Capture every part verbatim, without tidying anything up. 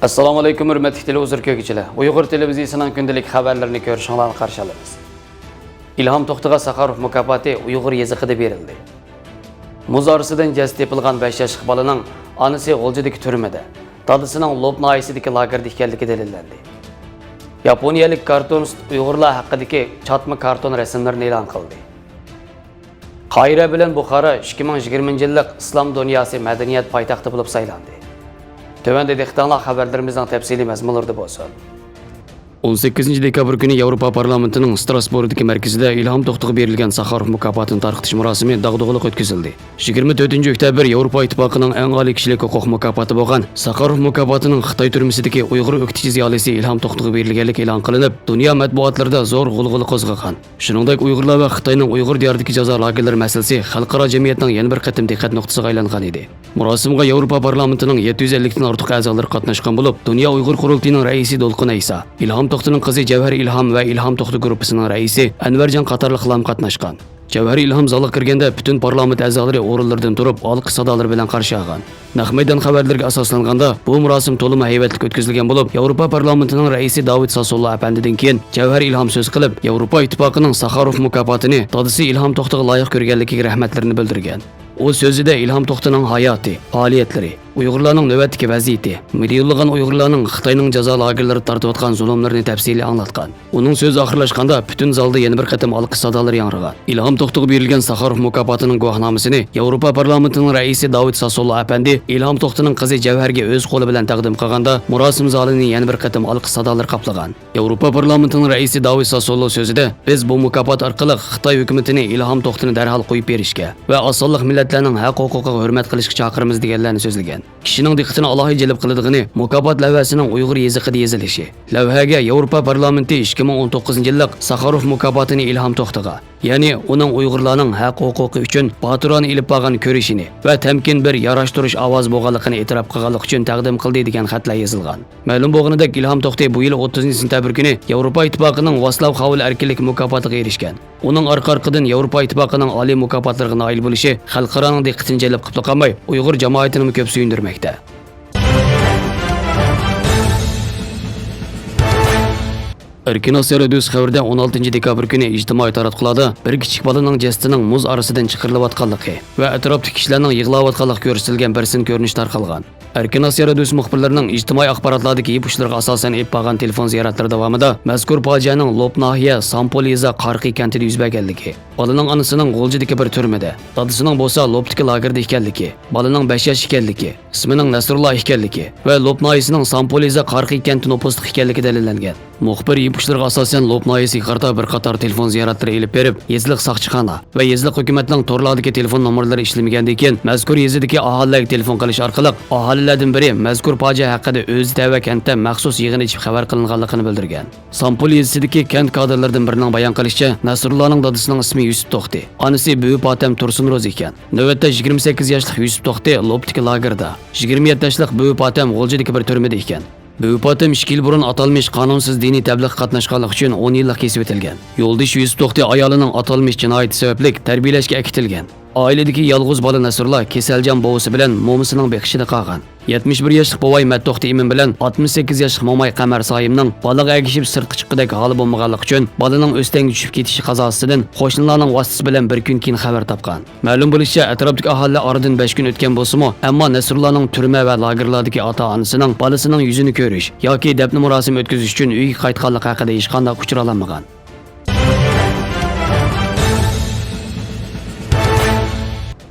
ئەسسالامۇ ئەلەيكۇم، ھۆرمەتلىك تېلېۋىزور كۆرگۈچىلەر. ئۇيغۇر تېلېۋىزىيىسىنىڭ كۈندىلىك خەۋەرلىرىنى كۆرۈشۈڭلارنى قارشى ئالىمىز. ئىلھام توختىغا ساخاروف مۇكاپاتى ئۇيغۇر يېزىقىدا بېرىلدى. مۇز ئارىسىدىن جەسىتى تېپىلغان بەش ياشلىق بالىنىڭ ئانىسى غۇلجىدىكى تۈرمىدە، دادىسىنىڭ لوپ ناھىيەسىدىكى لاگېردا ئىكەنلىكى دەلىللەندى. ياپونىيەلىك كارتونىست ئۇيغۇرلار ھەققىدىكى چاتما كارتون رەسىملىرىنى ئېلان قىلدى. قاھىرە بىلەن بۇخارا ئىككى مىڭ يىگىرمىنچى يىللىق ئىسلام دۇنياسى مەدەنىيەت پايتەختى بولۇپ سايلاندى. تۆۋەندە دىققىتىڭلار خەۋەرلىرىمىزنىڭ تەپسىلىي مەزمۇنلىرىدا بولسۇن. ئون سەككىزىنچى دېكابىر كۈنى ياۋروپا پارلامېنتىنىڭ ستراسبۇرگدىكى مەركىزىدە ئىلھام توختىغا بېرىلگەن ساخاروف مۇكاپاتىنى تارقىتىش مۇراسىمى داغدۇغىلىق ئۆتكۈزۈلدى. يىگىرمە تۆتىنچى ئۆكتەبىر ياۋروپا ئىتتىپاقىنىڭ ئەڭ ئالىي كىشىلىك ھوقۇق مۇكاپاتى بولغان ساخاروف مۇكاپاتىنىڭ خىتاي تۈرمىسىدىكى ئۇيغۇر ئۆكتىچى زىيالىيسى ئىلھام توختىغا بېرىلگەنلىكى ئېلان قىلىنىپ، دۇنيا مەتبۇئاتلىرىدا زور غۇلغۇلا قوزغىغان. شۇنىڭدەك ئۇيغۇرلار ۋە خىتاينىڭ ئۇيغۇر دىيارىدىكى جازا لاگېرلىرى مەسىلىسى خەلقئارا جەمئىيەتنىڭ يەنە بىر قېتىم دىققەت نۇقتىسىغا ئايلانغان ئىدى. مۇراسىمغا ياۋروپا پارلامېنتىنىڭ يەتتە يۈز ئەللىكتىن ئارتۇق ئەزالىرى قاتناشقان بولۇپ، دۇنيا ئۇيغۇر قۇرۇلتىيىنىڭ رەئىسى دولقۇن ئەيسا، ئىلھام توختىنىڭ قىزى جەۋھەر ئىلھام ۋە ئىلھام توختى گۇرۇپپىسىنىڭ رەئىسى ئەنۋەرجان قاتارلىقلارمۇ قاتناشقان. جەۋھەر ئىلھام زالغا كىرگەندە، پۈتۈن پارلامېنت ئەزالىرى ئورۇنلىرىدىن تۇرۇپ، ئالقىش سادالىرى بىلەن قارشى ئالغان. نەق مەيدان خەۋەرلىرىگە ئاساسلانغاندا، بۇ مۇراسىم تولىمۇ ھەيۋەتلىك ئۆتكۈزۈلگەن بولۇپ، ياۋروپا پارلامېنتىنىڭ رەئىسى داۋىد ساسولو ئەپەندىدىن كېيىن جەۋھەر ئىلھام سۆز قىلىپ، ياۋروپا ئىتتىپاقىنىڭ ساخاروف مۇكاپاتىنى دادىسى ئىلھام توختىغا لايىق كۆرگەنلىكىگە رەھمەتلىرىنى بىلدۈرگەن. ئۇ سۆزىدە ئىلھام توختىنىڭ ھاياتى، پائالىيەتلىرى، ئۇيغۇرلارنىڭ نۆۋەتتىكى ۋەزىيىتى، مىليونلىغان ئۇيغۇرلارنىڭ خىتاينىڭ جازا لاگېرلىرىدا تارتىۋاتقان زۇلۇملىرىنى تەپسىلىي ئاڭلاتقان. ئۇنىڭ سۆزى ئاخىرلاشقاندا، پۈتۈن زالدا يەنە بىر قېتىم ئالقىش سادالىرى ياڭرىغان. ئىلھام توختىغا بېرىلگەن ساخاروف مۇكاپاتىنىڭ گۇۋاھنامىسىنى ياۋروپا پارلامېنتىنىڭ رەئىسى داۋىد ساسولو ئەپەندى ئىلھام توختىنىڭ قىزى جەۋھەرگە ئۆز قولى بىلەن تەقدىم قىلغاندا، مۇراسىم زالىنى يەنە بىر قېتىم ئالقىش سادالىرى قاپلىغان. ياۋروپا پارلامېنتىنىڭ رەئىسى داۋىد ساسولو سۆزىدە، بىز بۇ مۇكاپات ئارقىلىق خىتاي ھۆكۈمىتىنى ئىلھام توختىنى دەرھال قويۇپ بېرىشكە ۋە ئاز سانلىق مىللەتلەرنىڭ ھەق-ھوقۇقىغا ھۆرمەت قىلىشقا چاقىرىمىز، دېگەنلەرنى سۆزلىگەن. كىشىنىڭ دىققىتىنى ئالاھىدە جەلپ قىلىدىغىنى، مۇكاپات لەۋھەسىنىڭ ئۇيغۇر يېزىقىدا يېزىلىشى. لەۋھەگە ياۋروپا پارلامېنتى ئىككى مىڭ ئون توققۇزىنچى يىللىق ساخاروف مۇكاپاتىنى ئىلھام توختىغا، يەنى ئۇنىڭ ئۇيغۇرلارنىڭ ھەق-ھوقۇقى ئۈچۈن باتۇرانە ئېلىپ بارغان كۈرىشىنى ۋە تەمكىن بىر ياراشتۇرۇش ئاۋازى بولغانلىقىنى ئېتىراپ قىلغانلىقى ئۈچۈن تەقدىم قىلدى، دېگەن خەتلەر يېزىلغان. مەلۇم بولغىنىدەك، ئىلھام توختى بۇ يىل ئوتتۇزىنچى سېنتەبىر كۈنى ياۋروپا ئىتتىپاقىنىڭ ۋاسلاۋ خاۋېل ئەركىنلىك مۇكاپاتىغا ئېرىشكەن. ئۇنىڭ ئارقا-ئارقىدىن ياۋروپا ئىتتىپاقىنىڭ ئالىي مۇكاپاتلىرىغا نائىل بولۇشى خەلقئارانىڭ دىققىتىنى جەلپ قىلىپلا قالماي، ئۇيغۇر جامائىتىنىمۇ كۆپ سۆيۈندۈرمەكتە. ئەركىن ئاسىيا رادىيوسى خەۋىرىدە ئون ئالتىنچى دېكابىر كۈنى ئىجتىمائىي تاراتقۇلاردا بىر كىچىك بالىنىڭ جەسىتىنىڭ مۇز ئارىسىدىن چىقىرىلىۋاتقانلىقى ۋە ئەتراپتىكى كىشىلەرنىڭ يىغلاۋاتقانلىقى كۆرسىتىلگەن بىر سىن كۆرۈنۈش تارقالغان. ئەركىن ئاسىيا رادىيوسى مۇخبىرلىرىنىڭ ئىجتىمائىي ئاخباراتلاردىكى يىپ ئۇچلىرىغا ئاساسەن ئېلىپ بارغان تېلېفون زىيارەتلىرى داۋامىدا مەزكۇر پاجىئەنىڭ لوپ ناھىيە سامپوليېزا قارقى كەنتىدە يۈز بەرگەنلىكى، بالىنىڭ ئانىسىنىڭ غۇلجىدىكى بىر تۈرمىدە، دادىسىنىڭ بولسا لوپتىكى لاگېردا ئىكەنلىكى، بالىنىڭ بەش ياش ئىكەنلىكى، ئىسمىنىڭ نەسرۇللا ئىكەنلىكى ۋە لوپ ناھىيەسىنىڭ سامپوليېزا قارقى كەنتى نوپۇسلۇق ئىكەنلىكى دەلىللەنگەن. مۇخبىر يىپ ئۇچلىرىغا ئاساسەن، لوپ ناھىيەسىگە قارىتا بىر قاتار تېلېفون زىيارەتلىرى ئېلىپ بېرىپ، يېزىلىق ساقچىخانا ۋە يېزىلىق ھۆكۈمەتنىڭ تورلاردىكى تېلېفون نومۇرلىرى ئىشلىمىگەندىن كېيىن، مەزكۇر يېزىدىكى ئاھالىلەرگە تېلېفون قىلىش ئارقىلىق، ئاھالىلەردىن بىرى مەزكۇر پاجىئە ھەققىدە ئۆزى تەۋە كەنتتە مەخسۇس يىغىن ئېچىپ خەۋەر قىلىنغانلىقىنى بىلدۈرگەن. سامپول يېزىسىدىكى كەنت كادىرلىرىدىن بىرىنىڭ بايان قىلىشىچە، نەسرۇللانىڭ دادىسىنىڭ ئىسمى يۈسۈپ توختى، ئانىسى بۈۋى پاتەم تۇرسۇنروزا ئىكەن. نۆۋەتتە يىگىرمە سەككىز ياشلىق يۈسۈپ توختى لوپتىكى لاگېردا، يىگىرمە يەتتە ياشلىق بۈۋى پاتەم غۇلجىدىكى بىر تۈرمىدە ئىكەن. بۈۋى پاتەم ئىككى يىل بۇرۇن ئاتالمىش قانۇنسىز دىنىي تەبلىغقا قاتناشقانلىقى ئۈچۈن ئون يىللىق كېسىۋېتىلگەن. يولدىشى يۈسۈپ توختى ئايالىنىڭ ئاتالمىش جىنايىتى سەۋەبلىك تەربىيەلەشكە ئەكېتىلگەن. ئائىلىدىكى يالغۇز بالا نەسرۇللا كېسەلچان بوۋىسى بىلەن مومىسىنىڭ بېقىشىدا قالغان. يەتمىش بىر ياشلىق بوۋاي مەت توختى ئىمىن بىلەن ئاتمىش سەككىز ياشلىق موماي قەمەر سايىمنىڭ بالىغا ئەگىشىپ سىرتقا چىققۇدەك ھالى بولمىغانلىقى ئۈچۈن، بالىنىڭ ئۆستەڭگە چۈشۈپ كېتىشى قازاسىدىن قوشنىلارنىڭ ۋاسىتىسى بىلەن بىر كۈن كېيىن خەۋەر تاپقان. مەلۇم بولۇشىچە، ئەتراپتىكى ئاھالىلەر ئارىدىن بەش كۈن ئۆتكەن بولسىمۇ، ئەمما نەسرۇللانىڭ تۈرمە ۋە لاگېرلاردىكى ئاتا-ئانىسىنىڭ بالىسىنىڭ يۈزىنى كۆرۈش ياكى دەپنە مۇراسىمى ئۆتكۈزۈش ئۈچۈن ئۆيىگە قايتقانلىقى ھەققىدە ھېچقانداق ئۇچۇر ئالالمىغان.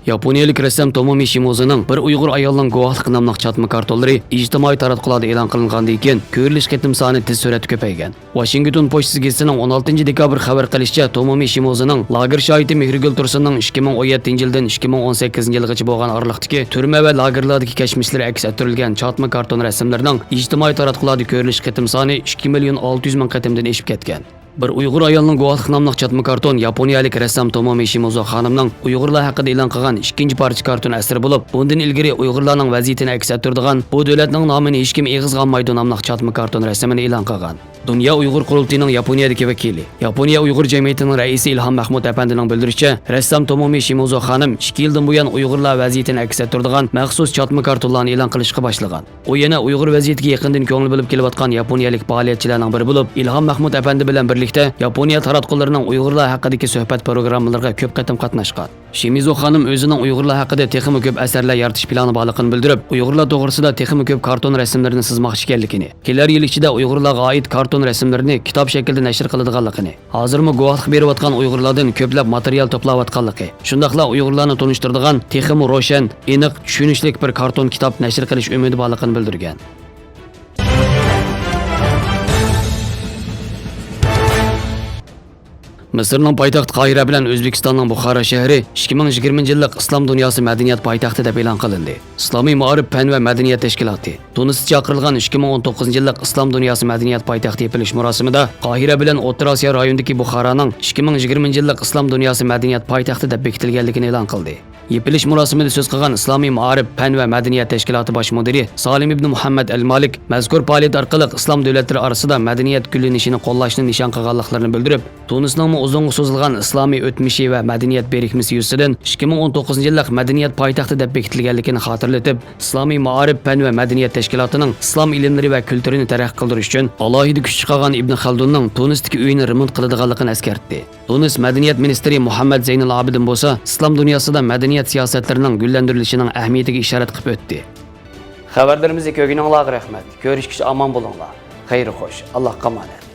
ياپونىيەلىك رەسسام تومومى شىموزۇنىڭ بىر ئۇيغۇر ئايالنىڭ گۇۋاھلىقى ناملىق چاتما كارتونلىرى ئىجتىمائىي تاراتقۇلاردا ئېلان قىلىنغاندىن كېيىن، كۆرۈلۈش قېتىم سانى تېز سۈرئەتتە كۆپەيگەن. ۋاشىنگتون پوچتىسى گېزىتىنىڭ ئون ئالتىنچى دېكابىر خەۋەر قىلىشىچە، تومومى شىموزۇنىڭ لاگېر شاھىتى مېھرىگۈل تۇرسۇننىڭ ئىككى مىڭ ئون يەتتىنچى يىلدىن ئىككى مىڭ ئون سەككىزىنچى يىلغىچە بولغان ئارىلىقتىكى تۈرمە ۋە لاگېرلاردىكى كەچمىشلىرى ئەكس ئەتتۈرۈلگەن چاتما كارتون رەسىملىرىنىڭ ئىجتىمائىي تاراتقۇلاردا كۆرۈلۈش قېتىم سانى ئىككى مىليون ئالتە يۈز مىڭ قېتىمدىن ئېشىپ كەتكەن. بىر ئۇيغۇر ئايالنىڭ گۇۋاھلىق ناملىق چاتما كارتون ياپونىيەلىك رەسسام تومومى شىموزو خانىمنىڭ ئۇيغۇرلار ھەققىدە ئېلان قىلغان ئىككىنچى پارچە كارتون ئەسىرى بولۇپ، بۇندىن ئىلگىرى ئۇيغۇرلارنىڭ ۋەزىيىتىنى ئەكس ئەتتۈرىدىغان، بۇ دۆلەتنىڭ نامىنى ھېچكىم ئېغىزغا ئالمايدۇ ناملىق چاتما كارتون رەسىمىنى ئېلان قىلغان. دۇنيا ئۇيغۇر قۇرۇلتىيىنىڭ ياپونىيەدىكى ۋەكىلى، ياپونىيە ئۇيغۇر جەمئىيىتىنىڭ رەئىسى ئىلھام مەھمۇت ئەپەندىنىڭ بىلدۈرۈشىچە، رەسسام تومومى شىموزو خانىم ئىككى يىلدىن بۇيان ئۇيغۇرلار ۋەزىيىتىنى ئەكس ئەتتۈرىدىغان مەخسۇس چاتما كارتونلارنى ئېلان قىلىشقا باشلىغان. ئۇ يەنە ئۇيغۇر ۋەزىيىتىگە يېقىندىن كۆڭۈل بۆلۈپ كېلىۋاتقان ياپونىيەلىك پائالىيەتچىلەرنىڭ بىرى بولۇپ، ئىلھام مەھمۇت ئەپەندى بىلەن بىرلىكتە ياپونىيە تاراتقۇلىرىنىڭ ئۇيغۇرلار ھەققىدىكى سۆھبەت پروگراممىلىرىغا كۆپ قېتىم قاتناشقان. شىمىزو خانىم ئۆزىنىڭ ئۇيغۇرلار ھەققىدە تېخىمۇ كۆپ ئەسەرلەر يارىتىش پىلانى بارلىقىنى بىلدۈرۈپ، ئۇيغۇرلار توغرىسىدا تېخىمۇ كۆپ كارتون رەسىملىرىنى سىزماقچى ئىكەنلىكىنى، كېلەر يىل ئىچىدە ئۇيغۇرلارغا ئائىت كارتون رەسىملىرىنى كىتاب شەكلىدە نەشر قىلىدىغانلىقىنى، ھازىرمۇ گۇۋاھلىق بېرىۋاتقان ئۇيغۇرلاردىن كۆپلەپ ماتېرىيال توپلاۋاتقانلىقى، شۇنداقلا ئۇيغۇرلارنى تونۇشتۇرىدىغان تېخىمۇ روشەن، ئېنىق، چۈشىنىشلىك بىر كارتون كىتاب نەشر قىلىش ئۈمىدى بارلىقىنى بىلدۈرگەن. مىسىرنىڭ پايتەختى قاھىرە بىلەن ئۆزبېكىستاننىڭ بۇخارا شەھىرى ئىككى مىڭ يىگىرمىنچى يىللىق ئىسلام دۇنياسى مەدەنىيەت پايتەختى دەپ ئېلان قىلىندى. ئىسلامىي مائارىپ، پەن ۋە مەدەنىيەت تەشكىلاتى تۇنىستا چاقىرىلغان ئىككى مىڭ ئون توققۇزىنچى يىللىق ئىسلام دۇنياسى مەدەنىيەت پايتەختى يېپىلىش مۇراسىمىدا قاھىرە بىلەن ئوتتۇرا ئاسىيا رايونىدىكى بۇخارانىڭ ئىككى مىڭ يىگىرمىنچى يىللىق ئىسلام دۇنياسى مەدەنىيەت پايتەختى دەپ بېكىتىلگەنلىكىنى ئېلان قىلدى. يېپىلىش مۇراسىمىدا سۆز قىلغان ئىسلامىي مائارىپ، پەن ۋە مەدەنىيەت تەشكىلاتى باش مۇدىرى سالىم ئىبنى مۇھەممەد ئەل مالىك مەزكۇر پائالىيەت ئارقىلىق ئىسلام دۆلەتلىرى ئارىسىدا مەدەنىيەت گۈللىنىشىنى قوللاشنى نىشان قىلغانلىقلىرىنى بىلدۈرۈپ، تۇنىسنىڭمۇ ئۇزۇنغا سوزۇلغان ئىسلامىي ئۆتمۈشى ۋە مەدەنىيەت بىرىكمىسى يۈزىسىدىن ئىككى مىڭ ئون توققۇزىنچى يىللىق مەدەنىيەت پايتەختى دەپ بېكىتىلگەنلىكىنى خاتىرىلىتىپ، ئىسلامىي مائارىپ، پەن ۋە مەدەنىيەت تەشكىلاتىنىڭ ئىسلام ئىلىملىرى ۋە كۈلتۈرىنى تەرەققىي قىلدۇرۇش ئۈچۈن ئالاھىدە كۈچ چىقارغان ئىبن خەلدۇننىڭ تۇنىستىكى ئۆيىنى رېمونت قىلىدىغانلىقىنى ئەسكەرتتى. تۇنىس مەدەنىيەت مىنىستىرى مۇھەممەد زەينۇل ئابىدىن بولسا ئىسلام دۇنياسىدا مەدەنىيەت سىياسەتلىرىنىڭ گۈللەندۈرۈلۈشىنىڭ ئەھمىيىتىگە ئىشارەت قىلىپ ئۆتتى. خەۋەرلىرىمىزنى كۆرگىنىڭلارغا رەھمەت. كۆرۈشكىچە ئامان بولۇڭلار. خەير خوش. ئاللاھقا ئامانەت.